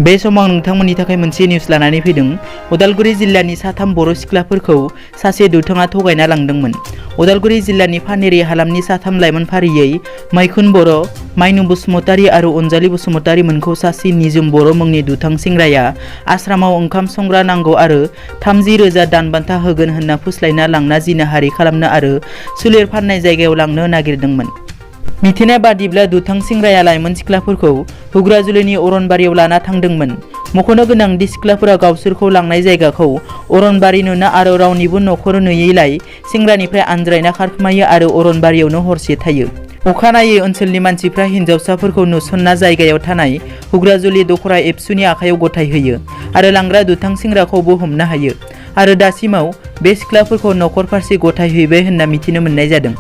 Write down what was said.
बे समाव नोंथांमोननि थाखाय मोनसे निउज लानानै फैदों। उदालगुरि जिल्लानि साथाम बर' सिख्लाफोरखौ सासे दुथाङा थगायना लांदोंमोन। उदालगुरि जिल्लानि फानेरि हालामनि साथाम लाइमोन फारियै मैखुन बर', माइनु बसुमतारी आरो अनजालि बसुमतारी मोनखौ सासे निजोम बर' मुंनि दुथां सेंग्राया आश्रमाव ओंखाम संग्रा नांगौ आरो 30,000 दान बान्था होगोन होनना फुस्लायना लांना जिनाहारि खालामनो आरो सोलेर फाननाय जायगायाव लांनो नागिरदोंमोन। मिथिनाय बादिब्ला दुथां सेंग्राया लाइमोन सिख्लाफोरखौ हुग्राजुलिनि अरनबारियाव लाना थांदोंमोन। मख'नो गोनांदि सिख्लाफोरा गावसोरखौ लांनाय जायगाखौ अरनबारि नुना आरो रावनिबो न'खर नुयैलाय सेंग्रानिफ्राय आनज्रायना खारखोमायो आरो अरनबारियावनो हरसे थायो। अखानायै ओनसोलनि मानसिफ्रा हिन्जावसाफोरखौ नुसनना जायगायाव थानाय हुग्राजुलि दखरा एबसुनि आखायाव गथायहोयो आरो लांग्रा दुथां सेंग्राखौबो हमनो हायो आरो दासिमाव बे सिख्लाफोरखौ न'खर फारसे गथायहैबाय होनना मिथिनो मोननाय जादों।